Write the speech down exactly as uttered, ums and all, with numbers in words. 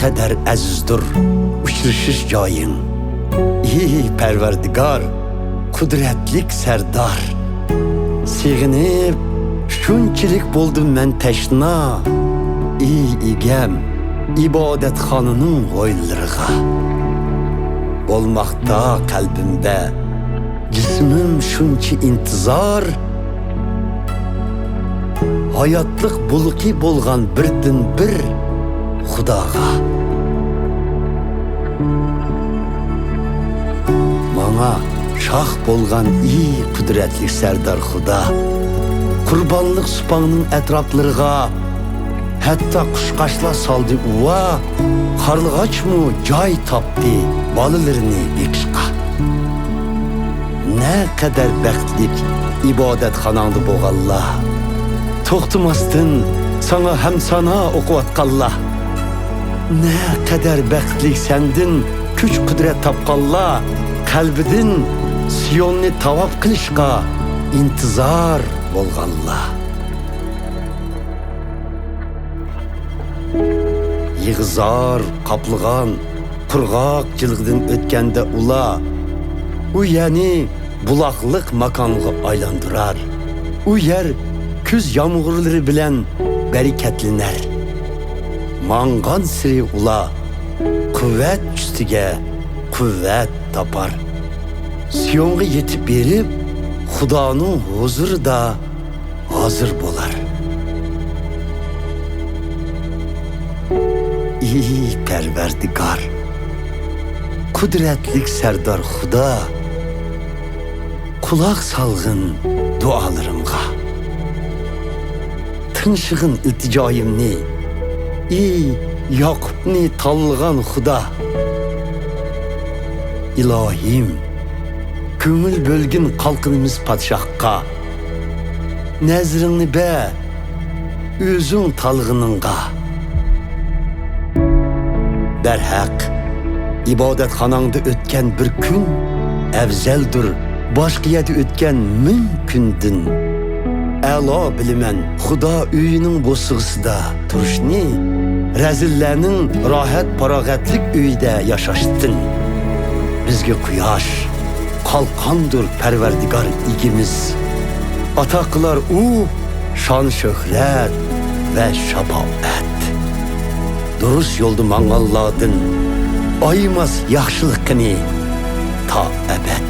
نەقەدەر ئەزىزدۇر ئۇچرىشىش جايىڭ. ئى پەرۋەردىگار، قۇدرەتلىك سەردار، سېغىنىپ شۇنچىلىك بولدۇم مەن تەشنا. ئى ئىگەم، ئىبادەتخانىنىڭ ھويلىرىغا. بولماقتا قەلبىمدە جىسمىم شۇنچە ئىنتىزار، ھاياتلىق بۇلىقى بولغان بىردىنبىر خۇداغا. ماڭا شاھ بولغان ئى قۇدرەتلىك سەردار خۇدا، قۇربانلىق سۇپاڭنىڭ ئەتراپلىرىغا ھەتتا قۇشقاچلار سالدى ئۇۋا، قارلىغاچمۇ جاي تاپتى بالىلىرىنى بېقىشقا. نەقەدەر بەختلىك ئىبادەتخاناڭدا بولغانلار، توختىماستىن ساڭا ھەمسانا ئوقۇۋاتقانلار. نەقەدەر بەختلىك سەندىن كۈچ-قۇدرەت تاپقانلار، قەلبىدىن سىيوننى تاۋاپ قىلىشقا ئىنتىزار بولغانلار. يېغىزار قاپلىغان قۇرغاق جىلغىدىن ئۆتكەندە ئۇلار، ئۇ يەرنى بۇلاقلىق ماكانغا ئايلاندۇرار. ئۇ يەر كۈز يامغۇرلىرى بىلەن بەرىكەتلىنەر. ماڭغانسېرى ئۇلار قۇۋۋەت ئۈستىگە قۇۋۋەت تاپار. سىيونغا يېتىپ بېرىپ، خۇدانىڭ ھۇزۇرىدا ھازىر بولار. ئى پەرۋەردىگار، قۇدرەتلىك سەردار خۇدا، قۇلاق سالغىن دۇئالىرىمغا. تىڭشىغىن ئىلتىجايىمنى، ئى ياقۇپنى تاللىغان خۇدا. ئىلاھىم، كۆڭۈل بۆلگىن قالقىنىمىز پادىشاھقا. نەزىرىڭنى بەر ئۆزۈڭ تاللىغىنىڭغا. دەرھەق، ئىبادەتخاناڭدا ئۆتكەن بىر كۈن ئەۋزەلدۇر باشقا يەردە ئۆتكەن مىڭ كۈندىن. ئەلا بىلىمەن، خۇدا ئۆيىنىڭ بوسۇغىسىدا تۇرۇشنى رەزىللەرنىڭ راھەت-پاراغەتلىك ئۆيىدە ياشاشتىن. بىزگە قۇياش، قالقاندۇر پەرۋەردىگار ئىگىمىز. ئاتا قىلار ئۇ شان-شۆھرەت ۋە شاپائەت. دۇرۇس يولدا ماڭغانلاردىن ئايىماس ياخشىلىقىنى تا ئەبەد.